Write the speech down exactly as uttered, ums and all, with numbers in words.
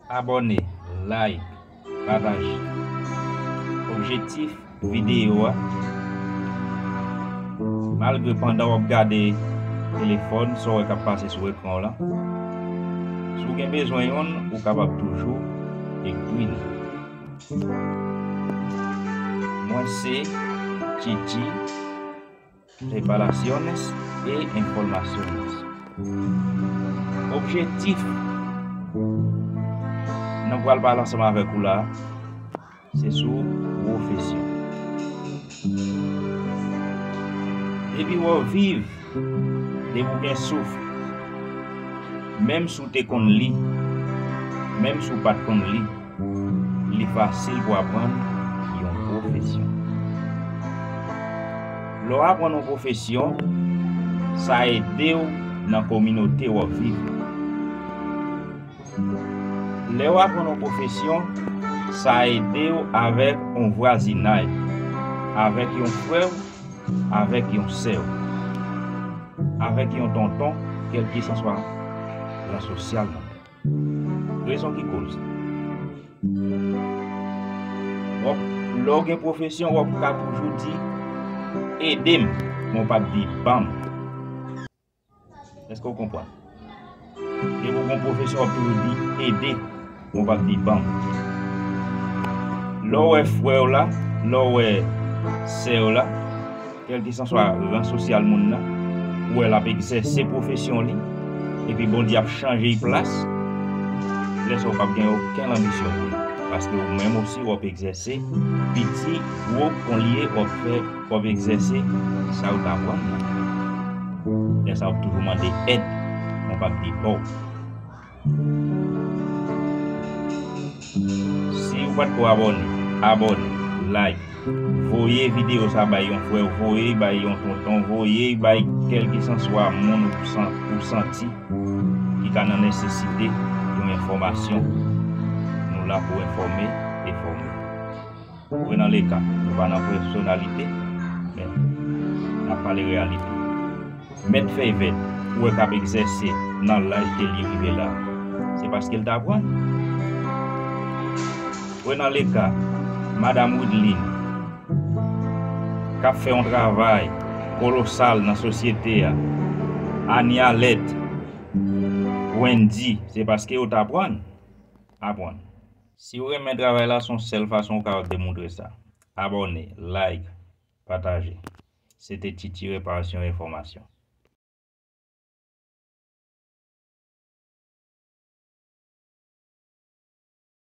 Abòne, like, pataje. Objektif videyo a, malgre pandan w ap gade telefòn, sa w wè k ap pase sou ekran w lan, si w gen bezwen yonn, ou kapab toujou ekri nou. Mwen se Tchitchi, reparaciones e informaciones. Objektif nan pral pale ansanm avèk ou la, se sou pwofesyon. Depi w ap viv, depi w gen souf, menm si w te konn li, menm si w pa t konn li, li fasil pou aprann yon pwofesyon. Lè w aprann yon pwofesyon, sa ede w nan kominote w ap viv. Lè w aprann yon pwofesyon, sa ede w avèk yon vwazinay, avèk yon frè w, avèk yon sè w, avèk yon tonton, kèlkeswa ran sosyal nou. Rezon ki koz. W ap, lè w gen pwofesyon, w ap ka toujou di, "Ede m," men w p ap di, "Ban m." Èske w konprann? Depi w gen pwofesyon, w ap toujou di, "Ede," men w p ap di, "Ban m." Lè w wè frè w la, lè w wè sè w la, kèlkeswa ran sosyal moun nan, ou wè l ap egzèse pwofesyon li, epi Bondye ap chanje l plas, lè sa w p ap gen okenn anbisyon pou li. Paske ou menm osi, w ap egzèse, piti, gwo, konn li ye, w ap fè, w ap egzèse sa w t aprann nan. Lè sa w ap toujou mande èd, men w p ap di, "Bon." Si w pa t ko abòne, abòne, like, voye videyo sa bay yon frè w, voye bay yon tonton, voye bay kèlkeswa moun ou san-, ou santi ki ka nan nesesite yon enfòmasyon. Nou la pou enfòme e fòme. Ou wè nan leka, nou pa nan pèsonalite, men n ap pale reyalite. Mèt Fèy Vèt, ou wè k ap egzèse nan laj ke li rive la, se paske l t aprann. Ou wè nan leka, Madam Wideline, k ap fè yon travay kolosal nan sosyete a, Ania Lèt, Wendy, se paske yo t aprann. Aprann. Si w renmen travay la, se yon sèl fason ou kapab demontre sa. Abòne, like, pataje. Se te Tchitchi Reparasyon Enfòmasyon.